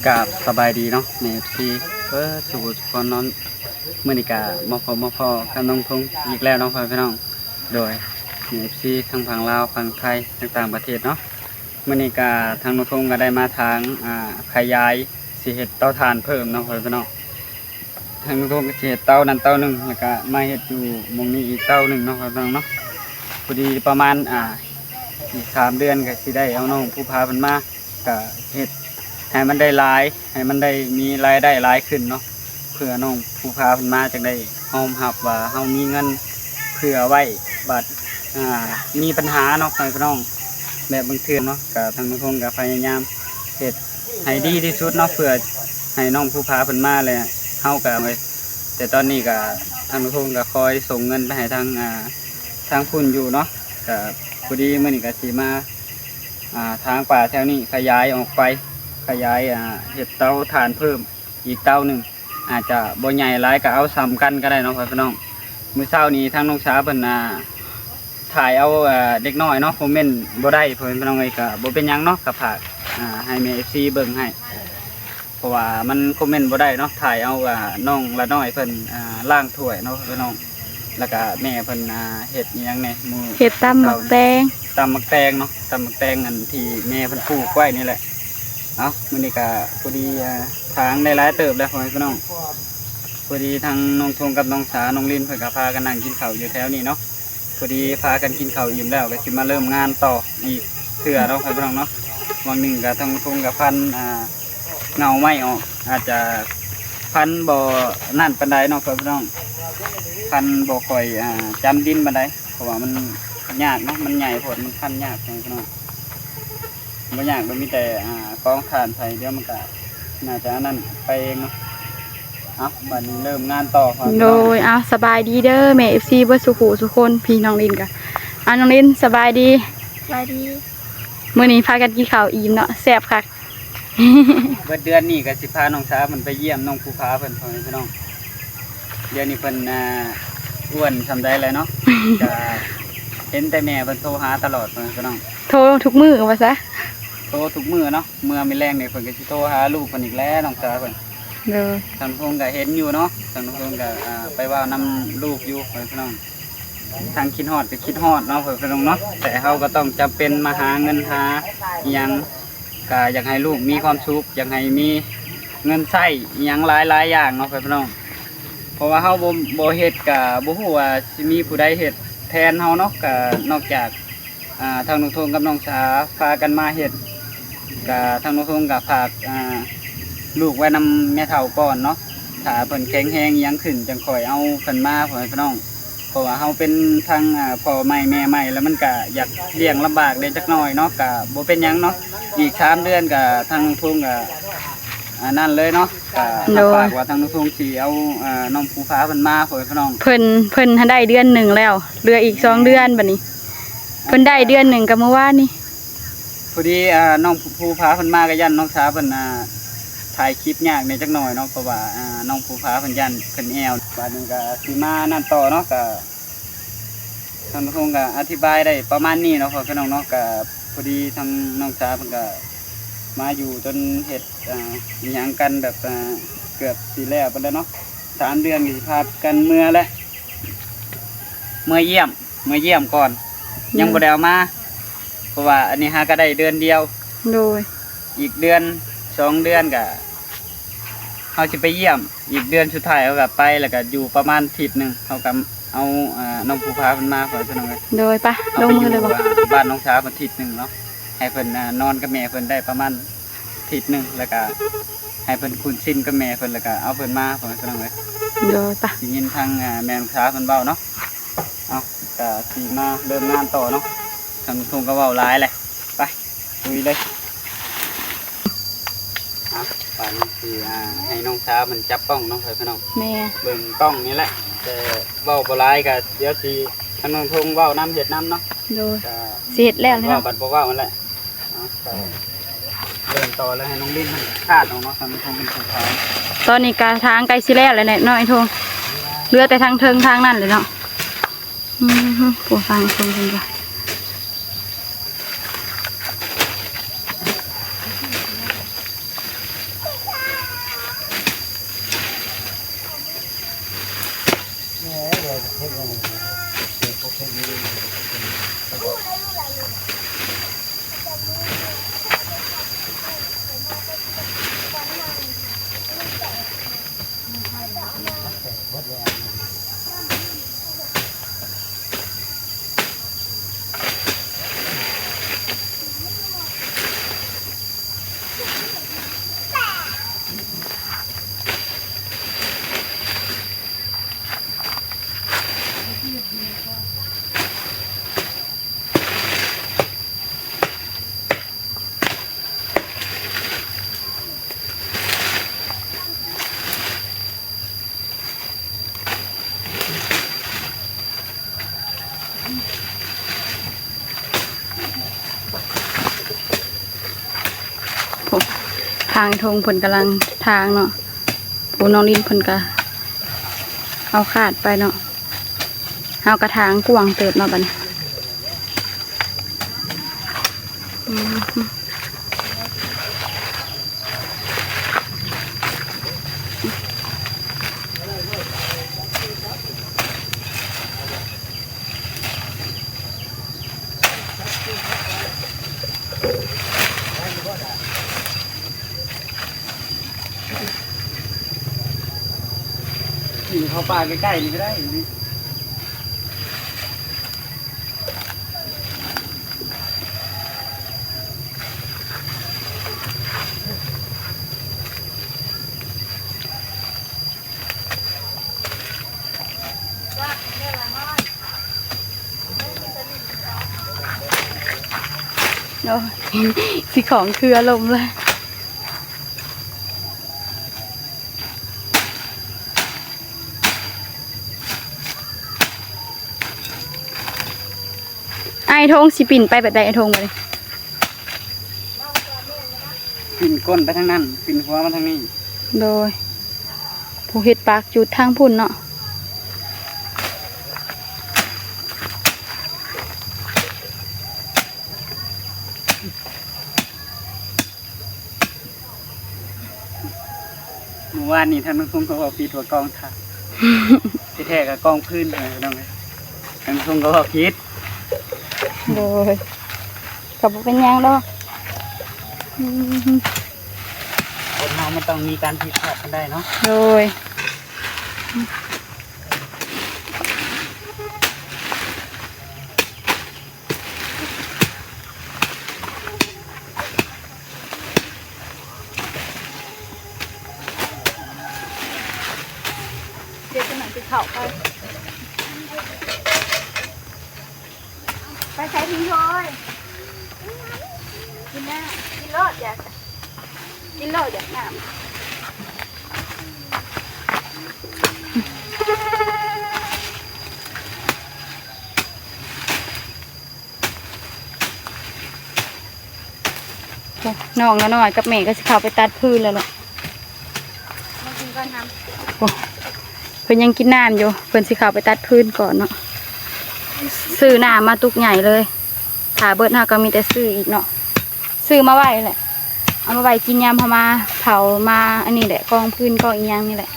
ກາບສະບາຍດີເນາະ ແມ່ເອັຟຊີເບິດສູ່ຜູ້ສູ່ຄົນເນາະ. ມື້ນີ້ກະມາພົບມາພໍ້ກັບນ້ອງທຸງອີກແລ້ວເນາະ ພໍ່ແມ່ພີ່ນ້ອງ. ໂດຍ ແມ່ເອັຟຊີທັງຝັ່ງລາວ ຝັ່ງໄທ ທັງຕ່າງປະເທດເນາະ. ມື້ນີ້ກະທາງນ້ອງທຸງກະໄດ້ມາຖາງ ອ່າ ຂະຫຍາຍ ຊິເຮັດເຕົາຖ່ານເພີ່ມເນາະ ພໍ່ແມ່ພີ່ນ້ອງ. ທາງນ້ອງທຸງກະຊິເຮັດເຕົານັ້ນເຕົາໜຶ່ງ ແລ້ວກະມາເຮັດຢູ່ໝ່ອງນີ້ອີກເຕົາໜຶ່ງເນາະ ພໍ່ແມ່ພີ່ນ້ອງເນາະ. ພໍດີປະມານ ອ່າ ອີກສາມເດືອນກະຊິໄດ້ເອົານ້ອງພູຜາເພິ່ນມາ ກະເຮັດໃຫ້ມັນໄດ້ຫຼາຍ ໃຫ້ມັນໄດ້ມີລາຍໄດ້ຫຼາຍຂຶ້ນເນາະ ເພື່ອນ້ອງພູຜາເພິ່ນມາຈັ່ງໄດ້ຍອມຮັບວ່າເຮົາມີເງິນເພື່ອໄວ້ ບາດ ອ່າ ມີປັນຫາເນາະ ພໍ່ແມ່ພີ່ນ້ອງ ແບບບາງເທື່ອເນາະ. ກະທາງນ້ອງທຸງກະພະຍາຍາມເຮັດໃຫ້ດີທີ່ສຸດເນາະ ເພື່ອໃຫ້ນ້ອງພູຜາເພິ່ນມາ ແລະ ເຮົາກະ ແຕ່ຕອນນີ້ກະທາງນ້ອງທຸງກະຄອຍສົ່ງເງິນໄປໃຫ້ທາງ ອ່າ ທາງພຸ້ນຢູ່ເນາະ. ກະພໍດີມື້ນີ້ກະຊິມາ ອ່າ ຖາງປ່າແຖວນີ້ຂະຫຍາຍອອກໄປ ຂະຫຍາຍ ອ່າ ເຮັດເຕົາຖ່ານເພີ່ມອີກເຕົາໜຶ່ງ ອາດຈະບໍ່ໃຫຍ່ຫຼາຍ ກະເອົາສ່ຳກັນກະໄດ້ເນາະ ພໍ່ແມ່ພີ່ນ້ອງ. ມື້ເຊົ້ານີ້ທາງນ້ອງສາເພິ່ນ ອ່າ ຖ່າຍເອົາ ເອີ ເດັກນ້ອຍເນາະ ຄອມເມັນບໍ່ໄດ້ ພໍ່ແມ່ພີ່ນ້ອງເອີຍ. ກະບໍ່ເປັນຫຍັງເນາະ ກະຝາກ ອ່າ ໃຫ້ແມ່ເອັຟຊີເບິ່ງໃຫ້ ເພາະວ່າມັນຄອມເມັນບໍ່ໄດ້ເນາະ. ຖ່າຍເອົາ ອ່າ ນ້ອງລະນ້ອຍເພິ່ນ ອ່າ ລ້າງຖ້ວຍເນາະ ພີ່ນ້ອງ ແລ້ວກະແມ່ເພິ່ນ ອ່າ ເຮັດອີ່ຫຍັງແດ່ ມື້ ເຮັດຕຳໝາກແຕງ ຕຳໝາກແຕງເນາະ ຕຳໝາກແຕງອັນທີ່ແມ່ເພິ່ນປູກໄວ້ນີ້ແຫຼະ. ເອົ້າ ມື້ນີ້ກະພໍດີ ອ່າ ຖາງໄດ້ຫຼາຍເຕີບແລ້ວ ພໍ່ແມ່ພີ່ນ້ອງ. ພໍດີທັງນ້ອງທົງກັບນ້ອງສາ ນ້ອງລິນ ເພິ່ນກະພາກັນນັ່ງກິນເຂົ້າຢູ່ແຖວນີ້ເນາະ. ພໍດີພາກັນກິນເຂົ້າອີ່ມແລ້ວ ກະຊິມາເລີ່ມງານຕໍ່ອີກເທື່ອເນາະ ພໍ່ແມ່ພີ່ນ້ອງເນາະ. ຫວ່າງໜຶ່ງກະທາງທຸງກະພັນ ອ່າ ເຫງົ້າໄມ້ອອກ ອາດຈະພັນບໍ່ນັ້ນປານໃດເນາະ ພໍ່ແມ່ພີ່ນ້ອງ ພັນບໍ່ຄ່ອຍ ອ່າ ຈຳດິນປານໃດ ເພາະວ່າມັນຍາກເນາະ ມັນໃຫຍ່ໂພດ ມັນພັນຍາກ ພໍ່ແມ່ພີ່ນ້ອງ. ບໍ່ຍາກດອກ ມີແຕ່ ອ່າ ກອງຖ່ານໃສ່ ດຽວມັນກະໜ້າຈະອັນນັ້ນໄປເອງເນາະ. ເອົ້າ ບັດນີ້ເລີ່ມງານຕໍ່ ໂດຍ ເອົາ ສະບາຍດີເດີແມ່ເອັຟຊີເບິດສູ່ຜູ້ສູ່ຄົນ. ພີ່ນ້ອງລິນກະ ເອົາ ນ້ອງລິນ ສະບາຍດີ ສະບາຍດີ. ມື້ນີ້ພາກັນກິນເຂົ້າອີ່ມເນາະ ແຊບຄັກ. ເບິດເດືອນນີ້ກະຊິພານ້ອງສາເພິ່ນໄປຢ້ຽມນ້ອງພູຜາເພິ່ນ ພໍ່ແມ່ພີ່ນ້ອງ. ດຽວນີ້ເພິ່ນ ອ່າ ອ້ວນສ່ຳໃດແລ້ວເນາະ ກະເຫັນແຕ່ແມ່ເພິ່ນໂທຫາຕະຫຼອດ ພໍ່ແມ່ພີ່ນ້ອງ. ໂທທຸກມື້ວ່າຊະ ໂທທຸກມື້ເນາະ. ເມື່ອມື້ແລງນີ້ເພິ່ນກະຊິໂທຫາລູກເພິ່ນອີກແລ້ວ ນ້ອງສາເພິ່ນ. ໂດຍ ທາງທຸງກະເຫັນຢູ່ເນາະ ທາງທຸງກະ ອ່າ ໄປເວົ້ານຳລູກຢູ່ ພໍ່ແມ່ພີ່ນ້ອງ. ທັງຄິດຮອດກະຄິດຮອດເນາະ ພໍ່ແມ່ພີ່ນ້ອງເນາະ ແຕ່ເຮົາກະຕ້ອງຈຳເປັນມາຫາເງິນຫາອີ່ຫຍັງ ກະຢາກໃຫ້ລູກມີຄວາມສຸກ ຢາກໃຫ້ມີເງິນໃຊ້ອີ່ຫຍັງຫຼາຍໆຢ່າງເນາະ ພໍ່ແມ່ພີ່ນ້ອງ. ເພາະວ່າເຮົາບໍ່ ບໍ່ເຮັດກະບໍ່ຮູ້ວ່າຊິມີຜູ້ໃດເຮັດແທນເຮົາເນາະ. ກະນອກຈາກ ອ່າ ທາງນ້ອງທົງກັບນ້ອງສາພາກັນມາເຮັດ ກະທາງນ້ອງທົງກະຝາກ ອ່າ ລູກໄວ້ນຳແມ່ເຖົ້າກ່ອນເນາະ. ຖ້າເພິ່ນແຂງແຮງອີ່ຫຍັງຂຶ້ນ ຈັ່ງຄ່ອຍເອົາເພິ່ນມາ ພໍ່ແມ່ພີ່ນ້ອງ. ເພາະວ່າເຮົາເປັນທັງ ອ່າ ພໍ່ໃໝ່ແມ່ໃໝ່ ແລ້ວມັນກະຢາກລ້ຽງລຳບາກແດ່ຈັກໜ້ອຍເນາະ. ກະບໍ່ເປັນຫຍັງເນາະ ອີກສາມເດືອນກະທາງນ້ອງທຸງກະ ອັນນັ້ນເລີຍເນາະ. ກະ ໂດຍ ຮັບປາກວ່າທາງນ້ອງທຸງຊິເອົາ ອ່າ ນ້ອງພູຜາເພິ່ນມາ ພໍ່ແມ່ພີ່ນ້ອງ. ເພິ່ນ ເພິ່ນຫັ້ນໄດ້ເດືອນໜຶ່ງແລ້ວ ເຫຼືອອີກສອງເດືອນບັດນີ້. ເພິ່ນໄດ້ເດືອນໜຶ່ງກະມື້ວານນີ້. ພໍດີ ອ່າ ນ້ອງພູຜາເພິ່ນມາກະຢ້ານນ້ອງສາເພິ່ນ ອ່າ ຖ່າຍຄລິບຍາກແດ່ຈັກໜ້ອຍເນາະ ເພາະວ່າ ອ່າ ນ້ອງພູຜາເພິ່ນຢ້ານເພິ່ນແອວ. ບາດນີ້ກະຊິມານັ້ນຕໍ່ເນາະ ກະ ທາງນ້ອງທຸງກະອະທິບາຍໄດ້ປະມານນີ້ເນາະ ພໍ່ແມ່ພີ່ນ້ອງເນາະ. ກະພໍດີທາງນ້ອງສາເພິ່ນກະມາຢູ່ຈົນເຮັດ ອ່າ ອີ່ຫຍັງກັນແບບ ອ່າ ເກືອບຊິແລ້ວປານໃດເນາະ ສາມເດືອນກະຊິພາກັນເມືອແຫຼະ ເມືອຢ້ຽມ ເມືອຢ້ຽມກ່ອນ ໂດຍ ຍັງບໍ່ໄດ້ເອົາມາ ເພາະວ່າອັນນີ້ຫາກະໄດ້ເດືອນດຽວ. ໂດຍ ອີກເດືອນສອງເດືອນກະເຮົາຊິໄປຢ້ຽມ ອີກເດືອນສຸດທ້າຍເຮົາກະໄປ ແລ້ວກະຢູ່ປະມານທິດໜຶ່ງ ເຮົາກະເອົາ ອ່າ ນ້ອງພູຜາເພິ່ນມາ ພໍ່ແມ່ພີ່ນ້ອງເອີຍ. ໂດຍ ໄປ ເອົາໄປຢູ່ ລົງມືເລີຍບໍ່? ອ່າ ບ້ານນ້ອງສາເພິ່ນທິດໜຶ່ງເນາະ ໃຫ້ເພິ່ນ ອ່າ ນອນກັບແມ່ເພິ່ນໄດ້ປະມານທິດໜຶ່ງ ແລ້ວກະໃຫ້ເພິ່ນຄຸ້ນຊິນກັບແມ່ເພິ່ນ ແລ້ວກະເອົາເພິ່ນມາ ພໍ່ແມ່ພີ່ນ້ອງເອີຍ. ໂດຍ ໄປ ໄດ້ຍິນທາງ ອ່າ ແມ່ນ້ອງສາເພິ່ນເວົ້າເນາະ. ເອົ້າ ກະຊິມາເລີ່ມງານຕໍ່ເນາະ ທາງລຸງທົງກະເວົ້າຫຼາຍແຫຼະ. ໄປ ລຸຍເລີຍ. ອ່ະ ບາດນີ້ຊິ ອ່າ ໃຫ້ນ້ອງສາວເພິ່ນຈັບກ້ອງເນາະ ພໍ່ແມ່ພີ່ນ້ອງ. ແມ່ນ ເບິ່ງກ້ອງນີ້ແຫຼະ ແຕ່ເວົ້າບໍ່ຫຼາຍ ກະດຽວຊິໃຫ້ນ້ອງທົງເວົ້ານຳ ເຮັດນຳເນາະ. ໂດຍ ກະຊິເຮັດແລ້ວແຫຼະເນາະ ເວົ້າບັດບໍ່ເວົ້າຫັ້ນແຫຼະ. ເອົາ ກະເລີ່ມຕໍ່ແລ້ວ ໃຫ້ນ້ອງລິນມັນຄາດເອົາເນາະ ທາງນ້ອງທົງເປັນຜູ້ຖາງ. ຕອນນີ້ກະທາງໃກ້ຊິແລ້ວແຫຼະເນາະ ອ້າຍທົງ ເຫຼືອແຕ່ທາງເທິງທາງນັ້ນແຫຼະເນາະ. ອືມ ໂອ້ ຟັງເພິ່ນວ່າ ເອີ โอ้ ทางทงเพิ่นกำลังทางเนาะ โอ้ น้องลินเพิ่นก็เอาคาดไปเนาะ เฮาก็ทางกว้างเติบเนาะบัดนี้ อืม นี่เข้าป่าใกล้ๆนี่ก็ได้นี่ โอ้ย สิของคืออารมณ์เลย อ้ายทงสิปิ่นไปแบบใด อ้ายทงบัดนี้ ปิ่นก้นไปทางนั้น ปิ่นหัวมาทางนี้ โดย ผู้เฮ็ดปากจุดทางพุ้นเนาะ เมื่อวานนี้ทางน้องทงก็เว้าผิดว่ากองถ่าน ที่แท้ก็กองพื้นนะพี่น้องเอ้ย ทางน้องทงก็เว้าผิด โดย ก็บ่เป็นหยังดอก อืม คนเรามันต้องมีการผิดพลาดกันได้เนาะ โดย เดี๋ยวจะหน่อยสิเข้าไป ไปใช้ทิ้งโทย กินน้ำ กินโลดอยาก กินโลดอยากน้ำ โอ้ น้องน้อยกับแม่ก็สิเข้าไปตัดฟืนแล้วเนาะ มากินก่อนน้ำ โอ้ เพิ่นยังกินน้ำอยู่ เพิ่นสิเข้าไปตัดฟืนก่อนเนาะ ซื้อน้ำมาตุกใหญ่เลย ถ้าเบิดเฮาก็มีแต่ซื้ออีกเนาะ ซื้อมาไว้แหละ เอามาไว้กินยามเฮามาเผามาอันนี้แหละ กองฟืนกองอีหยังนี่แหละ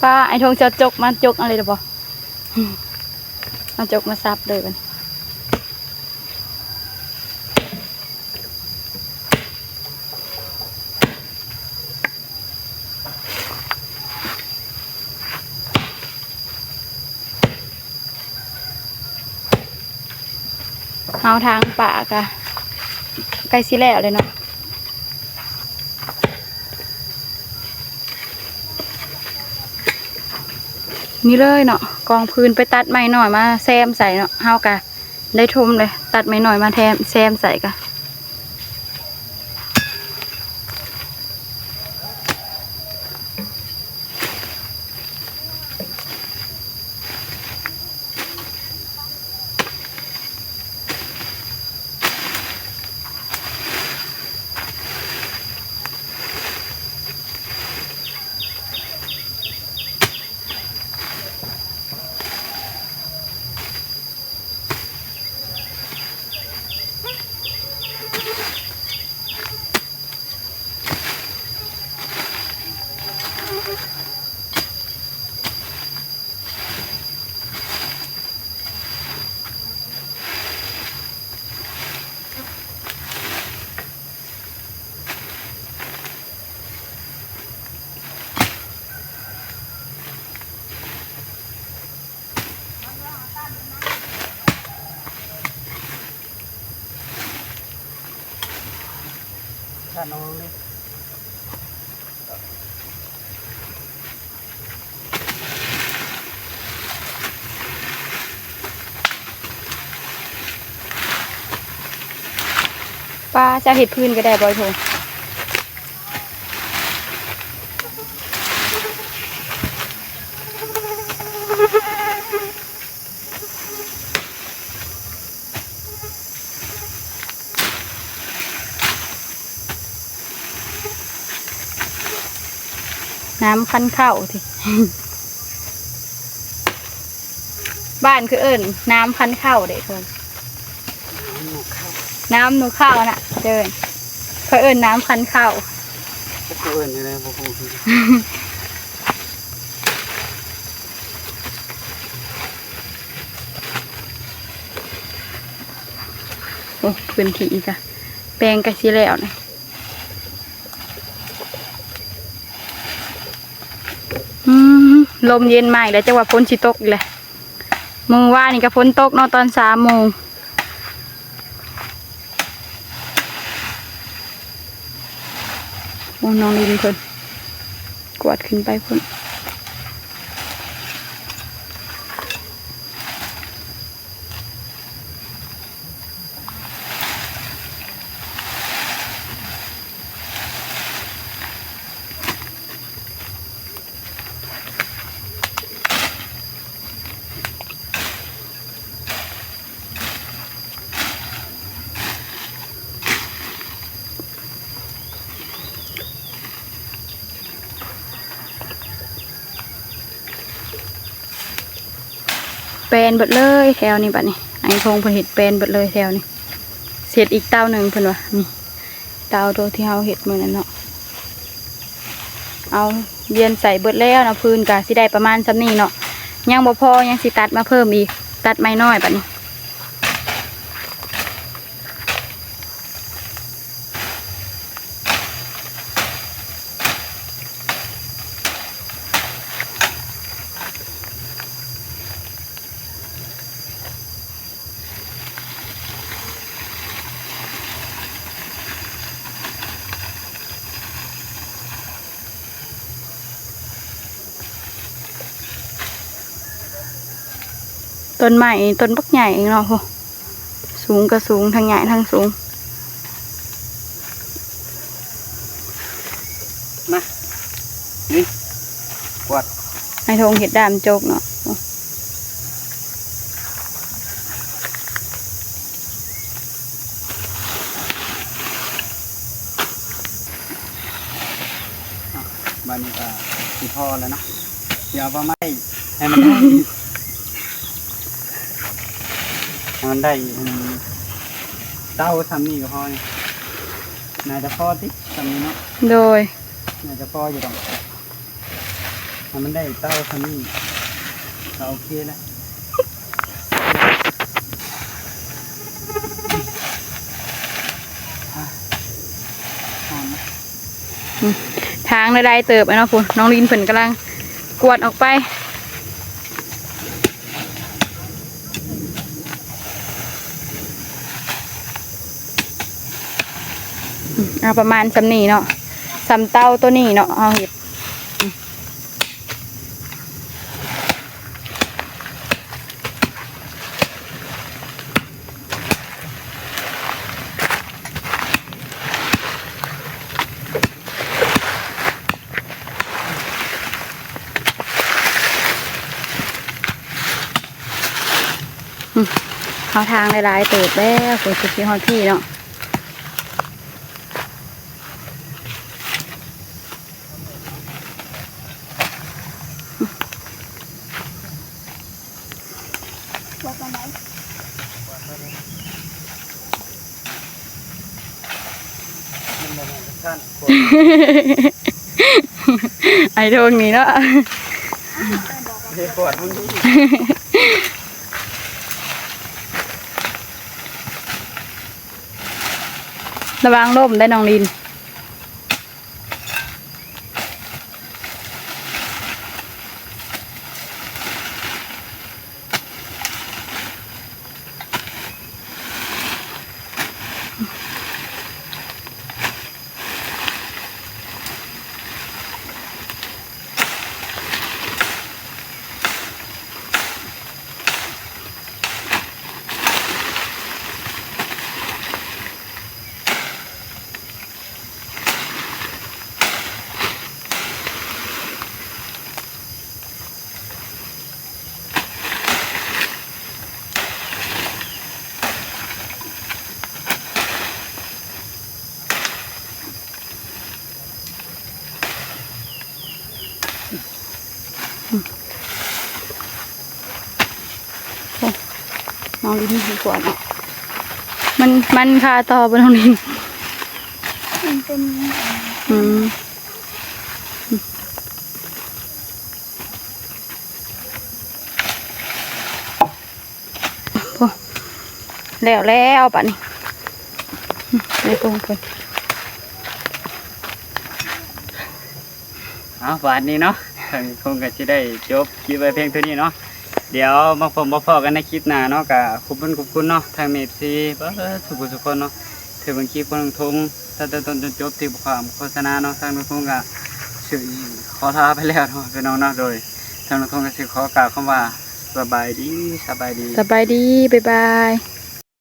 ป้า ไอ้ทงจะเอาจกมา จกอะไรหรือบ่ เอาจกมาสับเลยบัดนี้ เฮาทางป่ากะใกล้สิแล้วเลยเนาะ นี่เลยเนาะ กองฟืนไปตัดไม้น้อยมาแซมใส่เนาะ เฮากะ ได้ถมเลย ตัดไม้น้อยมาแทม แซมใส่กะ เ ປ້າ ຈະເຮັດພື້ນກໍໄດ້ບໍ່ ໂທ? ນ້ຳຄັນເຂົ້າຕິ ບ້ານຄືເອີ້ນນ້ຳຄັນເຂົ້າເດ້ ທຸກຄົນ. ນ້ຳໜູເຂົ້ານະ ເອີ້ນ ເຂົາເອີ້ນນ້ຳຄັນເຂົ້າ ເຂົາເອີ້ນຈັ່ງໃດບໍ່ຮູ້ຄືກັນ. ໂອ້ ພື້ນທີ່ກະແປງກະຊິແລ້ວນະ. ອືມ ລົມເຢັນມາອີກແລ້ວ ຈັກວ່າຝົນຊິຕົກອີກແລ້ວ. ມື້ວານນີ້ກໍຝົນຕົກເນາະ ຕອນສາມໂມງ. ໂອ້ ນ້ອງລິນເພິ່ນກວາດຂຶ້ນໄປພຸ້ນ. ແປນເບິດເລີຍແຖວນີ້ ບາດນີ້ ອ້າຍທອງເພິ່ນເຮັດແປນເບິດເລີຍແຖວນີ້. ເຮັດອີກເຕົາໜຶ່ງເພິ່ນວ່າ ນີ້ ເຕົາໂຕທີ່ເຮົາເຮັດມື້ນັ້ນເນາະ ເອົາວຽນໃສ່ເບິດແລ້ວນະ. ພື້ນກະຊິໄດ້ປະມານສ່ຳນີ້ເນາະ ຍັງບໍ່ພໍ ຍັງຊິຕັດມາເພີ່ມອີກ ຕັດໄມ້ນ້ອຍບາດນີ້. ຕົ້ນໄມ້ຕົ້ນບັກໃຫຍ່ເນາະ ໂຫ ສູງກໍສູງ ທັງໃຫຍ່ທັງສູງ. ມາ ນີ້ ກວາດ ໃຫ້ທອງເຮັດດ້າມໂຈກເນາະ. ບາດນີ້ກໍຊິພໍແລ້ວເນາະ ດຽວເອົາໄມ້ໃຫ້ມັນ ໃຫ້ມັນໄດ້ ເຕົາສ່ຳນີ້ກໍພໍນີ້ ໜ້າຈະພໍຕິ ສ່ຳນີ້ເນາະ. ໂດຍ ໜ້າຈະພໍຢູ່ດອກ. ໃຫ້ມັນໄດ້ເຕົາສ່ຳນີ້ກໍໂອເຄແລ້ວ. ທາງໄດ້ຫຼາຍເຕີບເນາະ ພຸ້ນ ນ້ອງລິນເພິ່ນກຳລັງກວດອອກໄປ. ອືມ ເອົາປະມານສ່ຳນີ້ເນາະ ສ່ຳເຕົາໂຕນີ້ເນາະ ເຮົາເຮັດ ອືມ ອືມ ເຂົ້າທາງໄດ້ຫຼາຍເຕີບແລ້ວ ໂອ້ ຊິຮອດພີ້ເນາະ. ມັນບໍ່ແມ່ນຊັ້ນ. ໄອ້ໂດງນີ້ເນາະ ລະວັງລົ້ມໄດ້ນ້ອງລິນ. ໂອ້ ນ້ອງລິນໃຫ້ກວາດເນາະ ມັນ ມັນຄາຕໍ່ບໍ່ນ້ອງລິນ? ມັນເປັນ ອືມ ໂອ້ ແລ້ວແລ້ວບາດນີ້ ໄປໂກງເພິ່ນ. ເອົາ ບາດນີ້ເນາະ ທາງຄົງກໍຊິໄດ້ຈົບຄລິບໄວ້ພຽງເທົ່ານີ້ເນາະ ດຽວມາພົບມາພໍ້ກັນໃນຄລິບໜ້າເນາະ ກໍຂອບຄຸນ ຂອບຄຸນເນາະ ທັງເອັຟຊີເບິດທຸກຜູ້ທຸກຄົນເນາະ ທີ່ເບິ່ງຄລິບຂອງນ້ອງທົງຕັ້ງແຕ່ຕົ້ນຈົນຈົບ ທີ່ບໍ່ຂ້າມໂຄສະນາເນາະ ທາງນ້ອງທົງກໍຊິຂໍລາໄປແລ້ວເນາະ ພີ່ນ້ອງເນາະ ໂດຍທາງນ້ອງທົງກໍຊິຂໍກ່າວຄຳວ່າ ສະບາຍດີ ສະບາຍດີ ສະບາຍດີ ບາຍບາຍ.